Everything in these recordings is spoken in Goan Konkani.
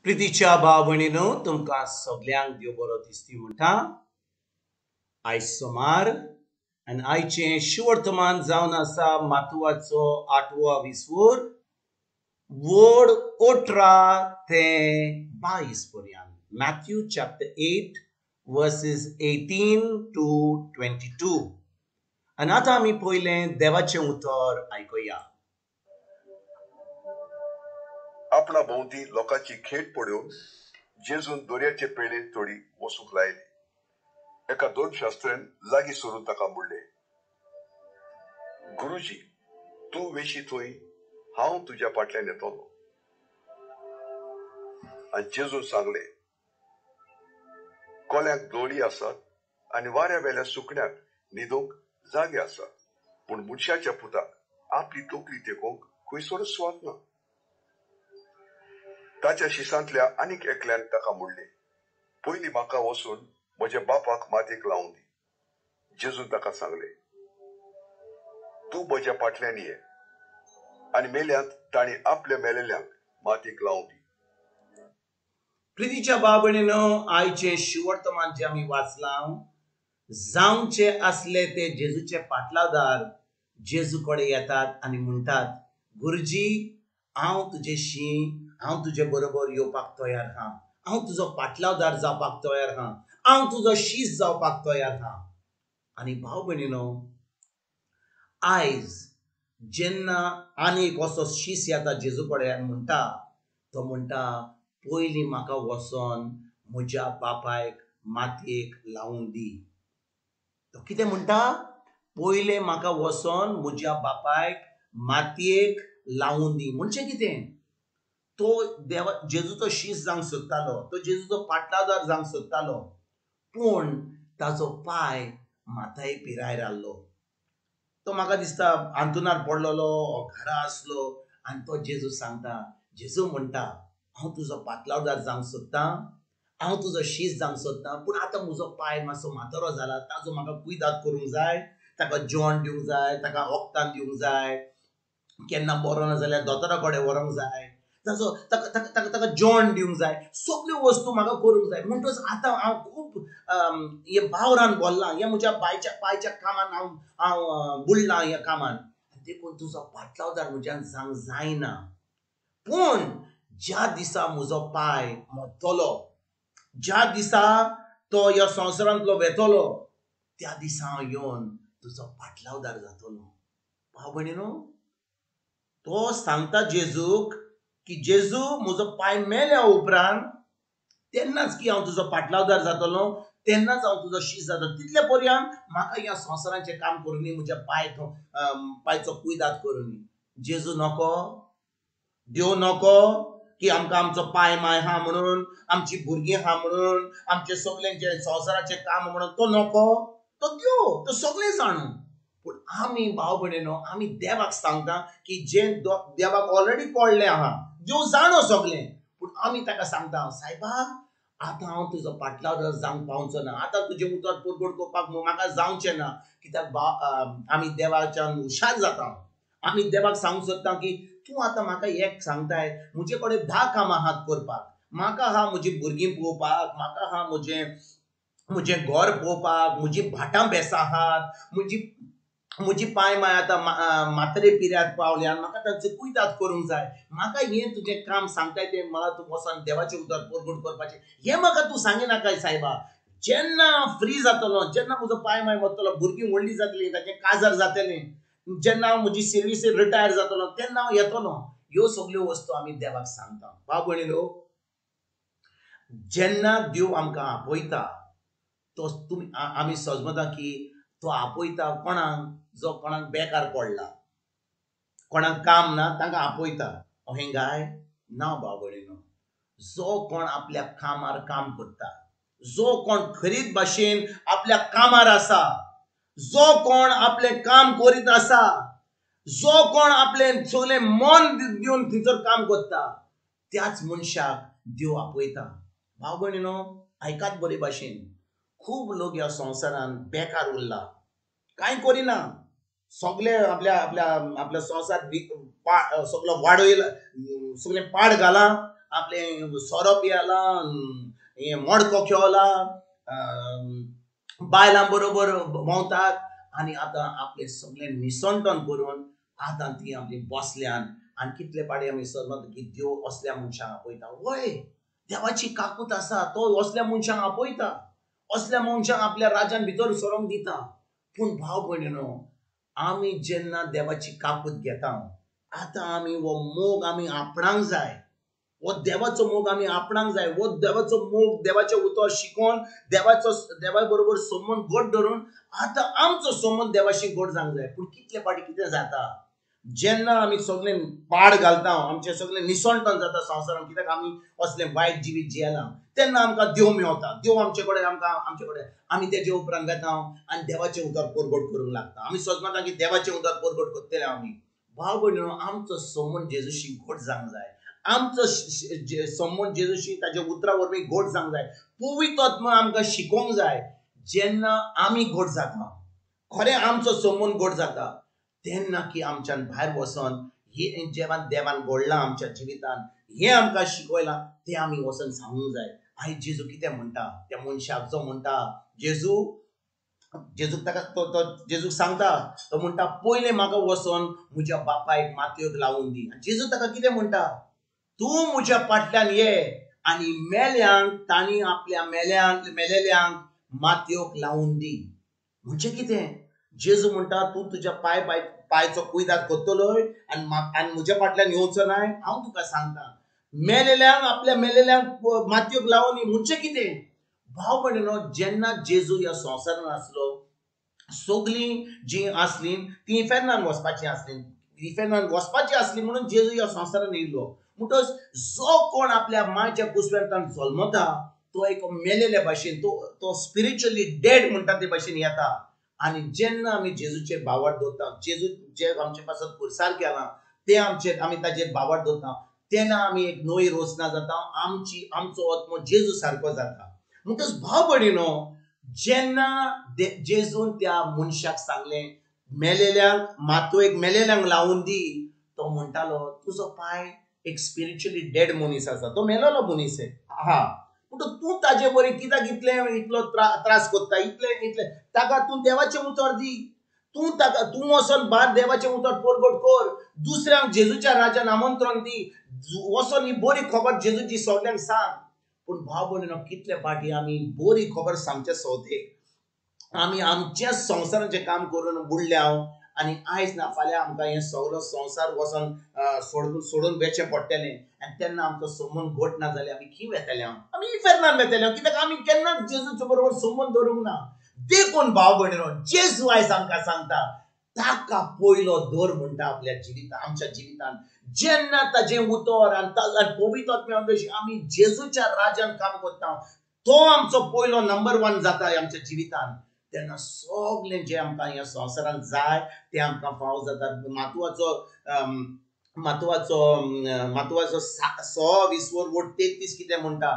प्रितीच्या भाव भयणीनो, तुमकां सगल्यांक देव बरो दिसती म्हणटा. आयज सोमार आनी आयचें शिवर्तमान जावन आसा मातुवाचो आठवो विसवूर वड 18 ते 22 पर्यंत. Matthew chapter 8 verses 18 to 22. आनी आतां आमी पयलें देवाचें उतर आयकुया. आपणा भोंवती लोकांची खेट पळोवन जेजून दर्याचे पेडे थोडी वसूंक लायली. एका दोन शास्त्र्यान लागीं सरून ताका म्हणलें, गुरुजी, तूं वेशी थंय हांव तुज्या फाटल्यान येतलो. आनी जेजून सांगलें, कोल्यांक दोळी आसात आनी वाऱ्या वेल्या सुकण्याक न्हिदूंक जागे आसात, पूण मनशाच्या पुताक आपली तकली तेकोवंक खंयसरूच सुवात ना. ताच्या शिसांतल्या आनीक एकल्यान ताका म्हणलें, पयलीं म्हाका वचून म्हज्या बापाक मातयेक लावन दी. जेजून ताका सांगलें, तूं म्हज्या फाटल्यान ये आनी मेल्यांत तांणी आपल्या मेलेल्यांक मातयेक लावन दी. प्रितीच्या भाव भयणीनो, आयचें शिवर्तमान जें आमी वाचलां, जावचे आसले ते जेजूचे पाटलादार जेजू कडेन येतात आनी म्हणटात, गुरुजी, हांव तुजेशी, हांव तुजे बरोबर येवपाक तयार आहा, हांव तुजो पाटलावदार जावपाक तयार आहा, हांव तुजो शीस जावपाक तयार आहा. आनी भाव भयणीनो, आयज जेन्ना आनी एक असो शीस येता जेजू कडेन म्हणटा, तो म्हणटा, पयलीं म्हाका वचोन म्हज्या बापायक मातयेक लावन दी. तो कितें म्हणटा? पयलें म्हाका वचोन म्हज्या बापायक मातयेक लावन दी. म्हणजे कितें? तो देवा जेजूचो शीस जावंक सोदतालो, तो जेजूचो पाटलादार जावंक सोदतालो, पूण ताचो पांय माताये पिरायर आहलो. तो म्हाका दिसता आंतुनार पडलेलो, घरा आसलो. आनी तो जेजू सांगता, जेजू म्हणटा, हांव तुजो पाटलावदार जावंक सोदतां, हांव तुजो शीस जावंक सोदतां, पूण आतां म्हजो पांय मातसो म्हातारो जाला, ताजो म्हाका कुयदाद करूंक जाय, ताका जेवण दिवंक जाय, ताका वखदां दिवंक जाय, केन्ना बरो ना जाल्यार दोतोरा कडेन व्हरूंक जाय, ताजो ताका ताका ताका ताका जेवण दिवंक जाय, सगल्यो वस्तू म्हाका करूंक जाय. म्हणटच आतां हांव खूब हे बावरान भरलां, हे म्हज्या पांयच्या कामान हांव हांव बुडलां ह्या कामान, देखून तुजो पाटलावदार म्हज्यान जावंक जायना. पूण ज्या दिसा म्हजो पांय मरतलो, ज्या दिसा तो ह्या संवसारांतलो वेतलो, त्या दिसा हांव येवन तुजो पाटलावदार जातलो. भाव भयणीनो, तो सांगता जेजूक की जेजू, म्हजो पांय मेल्या उपरांत तेन्नाच की हांव तुजो पाटलावदार जातलो, तेन्नाच हांव तुजो शीस जातलो. तितले पर्यंत म्हाका ह्या संवसाराचें काम करूं, म्हज्या पांयचो कुयदाद करूं. जेजू नको, देव नको की आमकां आमचो पांय माय आहा म्हणून, आमची भुरगीं आहा म्हणून, आमचें सगळें संवसाराचें काम म्हणून, तो नको, तो देव, तो सगळें जाणू. पूण आमी भाव भयणीनो, आमी देवाक सांगता की जें देवाक ऑलरेडी कळ्ळें आहा, देव जाणो सगळें, पूण आमी ताका सांगता, सायबा, आतां हांव तुजो पाटलावदार जावंक पावचो ना, आतां तुजें उतर परगट करपाक म्हाका जावचें ना, कित्याक आमी देवाच्यान हुशार जाता. आमी देवाक सांगूंक सोदता की तूं आतां म्हाका एक सांगताय, म्हजे कडेन 10 कामां आहात करपाक, म्हाका आहा म्हजी भुरगीं पळोवपाक, म्हाका आहा म्हजें घर पळोवपाक, म्हजी भाटां बेसां आहात, म्हजी पांय माय आतां मात्रे पिऱ्यात पावल्या, म्हाका तांचो कुयदाद करूंक जाय, म्हाका हें तुजें काम सांगताय तें म्हाका तूं वचोन देवाचें उतर परगट करपाचें, हें म्हाका तूं सांगिनाकाय सायबा. जेन्ना फ्री जातलो, जेन्ना म्हजो पांय माय मरतलो, भुरगीं व्हडलीं जातलीं, तांचें काजार जातलें, जेन्ना हांव म्हजी सर्विसीर रिटायर जातलो, तेन्ना हांव येतलो. ह्यो सगल्यो वस्तू आमी देवाक सांगता. भाव भयणीनो, जेन्ना देव आमकां आपयता, तो तुमी आमी सजमता की तो आपयता कोणाक, जो कोणाक बेकार पडला, कोणाक काम ना, तांकां आपयता. अहें गाय ना भाव भयणीनो, जो कोण आपल्या कामार काम करता, जो कोण खरीत भाशेन आपल्या कामार आसा, जो कोण आपलें काम करीत आसा, जो कोण आपलें सगळें मन दिवन थंयसर काम करता, त्याच मनशाक देव आपयता. भाव भयणीनो, आयकात बरे भाशेन, खूब लोक ह्या संवसारान बेकार उरला, कांय करिना, सगळे आपल्या आपल्या आपल्या संवसार सगळो वाडयला, सगळें पाड घालां आपलें सोरो पियेला, हें मडको खेळला, बायलां बरोबर भोंवतात आनी आतां आपलें सगळें निसंटन करून आतां ती आपली बसल्यान. आनी कितले पाडी आमी समजता की देव असल्या मनशांक आपयता. वय, देवाची काकूत आसा, तो असल्या मनशांक आपयता, असल्या मनशांक आपल्या राज्यान भितर सरोंक दिता. पूण भाव भयणीनो, आमी जेन्ना देवाची काकूत घेता, आतां आमी हो मोग आमी आपणांक जाय, हो देवाचो मोग आमी आपणांक जाय. हो देवाचो मोग, देवाचें उतर शिकोवन, देवाचो देवा बरोबर संबंद घट धरून आतां आमचो संबंद देवाशी घट जावंक जाय. पूण कितले फावटी कितें जाता, जेन्ना आमी सगळें पाड घालता, आमचें सगळें निसणटन जाता संवसारान, कित्याक आमी असलें वायट जिवीत जियेला, तेन्ना आमकां देव मेवता. देव आमचे कडेन आमकां आमचे कडेन आमी तेजे उपरांत वेता आनी देवाचें उतर परगट करूंक लागता. आमी सजमता की देवाचें उतर परगट करतले आमी. भाव भयणीनो, आमचो संबंद जेजूशी घट जावंक जाय. आमचो संबंद जेजूशी ताच्या उतरा वरवीं घट जावंक जाय. पवित्र आत्मा आमकां शिकोवंक जाय. जेन्ना आमी घट जाता, खरें आमचो संबंद घट जाता, तेन्ना की आमच्यान भायर वचोन हे जेवान देवान घडलां आमच्या जिवितान, हें आमकां शिकयलां, तें आमी वचोन सांगूंक जाय. आयज जेजू कितें म्हणटा त्या मनशाक जो म्हणटा, जेजू जेजूक ताका तो जेजूक सांगता, तो म्हणटा पयलें म्हाका वचोन म्हज्या बापायक मातयेक लावून दी. जेजू ताका कितें म्हणटा, तूं म्हज्या फाटल्यान ये आनी मेल्यांक तांणी आपल्या मेल्यांक मेलेल्यांक मातयेक लावून दी. म्हणजे कितें, जेजू म्हणटा तूं तुज्या पाय पाय पायचो कुयदाद करतलोय आनी आनी म्हज्या फाटल्यान येवचो नाय. हांव तुका सांगता, मेलेल्यांक आपल्या मेलेल्यांक मातयेक लावून दी. म्हणजे कितें भाव भयणीनो, जेन्ना जेजू ह्या संवसारान आसलो, सगळीं जीं आसलीं तीं इफेर्नान वचपाचीं आसलीं, इफेर्नान वचपाचीं आसलीं म्हणून जेजू ह्या संवसारान येयलो. म्हणटच जो कोण आपल्या मायच्या कुसव्यांतल्यान जल्मता तो एक मेलेल्या भाशेन, तो स्पिरिच्युअली डेड म्हणटा ते भाशेन येता. आनी जेन्ना आमी जेजूचेर भावार्थ दवरता, जेजू जे आमचे पासत पुरसार केलां तें आमचेर आमी ताजेर भावार्थ दवरता, तेन्ना आमी एक नवी रचना जाता, आमची आमचो आत्मो जेजू सारको जाता. म्हणटच भाव भयणीनो, जेन्ना जेजून त्या मनशाक सांगलें मेलेल्यांक मातयेक मेलेल्यांक लावून दी, तो म्हणटालो तुजो पाय एक स्पिरिच्युअली डेड मनीस आसा, तो मेलेलो मनीस आहा, म्हणटच तूं ताजे बरी कित्याक इतलें इतलो त्रास करता, इतलें इतलें ताका तूं देवाचें उतर दी, तूं ताका तूं वचोन भायर देवाचें उतर परगट कर, दुसऱ्यांक जेजूच्या राजान आमंत्रण दी, वचोन ही बरी खबर जेजूची सगल्यांक सांग. पूण भाव भयणीनो, कितले फावटी आमी बरी खबर सांगचे सोदे आमी आमच्या संवसाराचें काम करून बुडल्या आनी आयज ना फाल्यां आमकां हें सगलो संवसार वचोन सोडून सोडून वेचें पडटलें. आनी तेन्ना आमचो संबंद घट ना जाल्यार आमी खंय वेतले, आमी इफेर्नान वेतले, कित्याक आमी केन्नाच जेजूचे बरोबर संबंद दवरूंक ना. देखून भाव भयणीनो, जेजू आयज आमकां सांगता ताका पयलो दर म्हणटा आपल्या जिवितान, आमच्या जिवितान. जेन्ना ताजें उतर आनी पवित्र आत्म्या आमी जेजूच्या राजान काम करता, तो आमचो पयलो नंबर 1 जाता आमच्या जिवितान, तेन्ना सगळें जें आमकां ह्या संवसारान जाय तें आमकां फावो जाता. मातुवाचो मातुवाचो मातुवाचो 100 20 वट 33 कितें म्हणटा,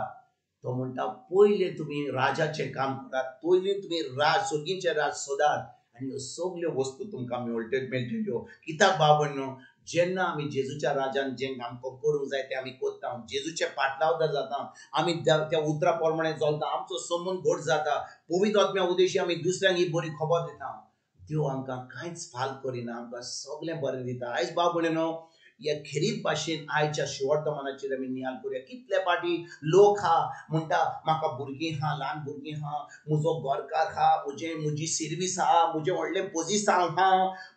तो म्हणटा पयलें तुमी राजाचें काम करात, पयलीं तुमी राज सोगींचें राज सोदात आनी ह्यो सगल्यो वस्तू तुमकां मेळटल्यो. कित्याक भाव भयणीनो, जेन्ना आमी जेजूच्या राजान जें आमकां करूंक जाय तें आमी करता, जेजूचे पाटलावदार जाता, आमी त्या उतरा प्रमाणे चलता, आमचो संबंद घट जाता, पवित्र आत्म्या उद्देशी आमी दुसऱ्यांक ही बरी खबर दिता. देव आमकां कांयच फाल करिना, आमकां सगळें बरें दिता. आयज भाव भयणीनो, ह्या खेरीत भाशेन आयच्या शिवर्तमानाचेर आमी नियाळ करुया. कितले फावटी लोक हा म्हणटा म्हाका भुरगीं आहा, ल्हान भुरगीं आहा, म्हजो घरकार आहा, म्हजें म्हजी सर्वीस आहा, म्हजें व्हडलें पोजिसांव आहा,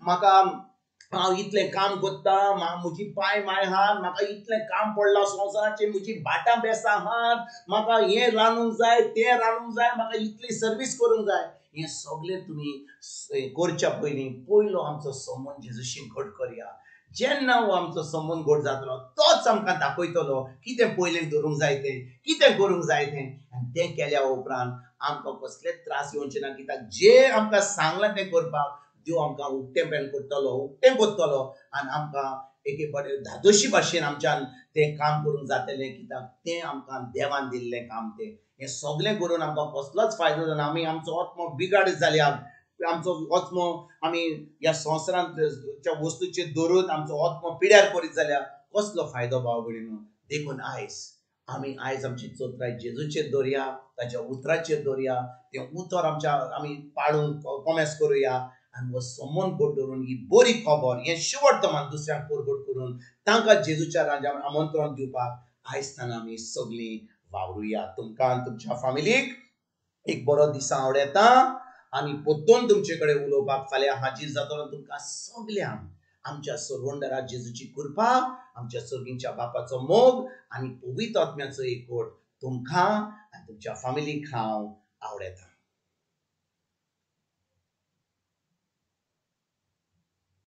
म्हाका हांव इतलें काम करता, म्हजी पाय माय आहा, म्हाका इतलें काम पडलां संवसाराचें, म्हजी भाटां बेसां आहात, म्हाका हें रांदूंक जाय तें रांदूंक जाय, म्हाका इतली सर्वीस करूंक जाय. हें सगळें तुमी करच्या पयलीं पयलो आमचो संबंद जेजूशी घट करया. जेन्ना हो आमचो संबंद घट जातलो तोच आमकां दाखयतलो कितें पयलें धरूंक जाय तें, कितें करूंक जाय तें. आनी तें केल्या उपरांत आमकां कसलेच त्रास येवचे ना, कित्याक जें आमकां सांगलां तें करपाक देव आमकां उक्तें करतलो, उक्तें करतलो आनी आमकां एके बरे धादोशी भाशेन आमच्यान तें काम करूंक जातलें, कित्याक तें आमकां देवान दिल्लें काम तें. हें सगळें करून आमकां कसलोच फायदो जायना, आमी आमचो आत्मो बिगाड जाल्या, आमचो आत्मो आमी ह्या संवसारांत वस्तूचेर दवरून आमचो आत्मो पिड्यार करीत जाल्यार कसलो फायदो भाव भयणीनो. देखून आयज आमी आयज आमची चोत्राय जेजूचेर दवरया, ताच्या उतराचेर दवरया, तें उतर आमच्या आमी पाळूंक कोमेस करुया आनी हो संबंद घट दवरून ही बरी खबर, हें शुवर्तमान दुसऱ्यांक परगट करून तांकां जेजूच्या राज्यान आमंत्रण दिवपाक आयज आमी सगळीं वावरुया. तुमकां आनी तुमच्या फामिलीक एक बरो दिसा आवडता आनी परतून तुमचे कडेन उलोवपाक फाल्यां हाजीर जातलो. तुमकां सगल्यांक आमच्या सर्वंडरा जेजूची कृपा, आमच्या सर्गींच्या बापाचो मोग आनी पवित्र आत्म्याचो एकवट तुमकां आनी तुमच्या फामिलीक हांव आवडता.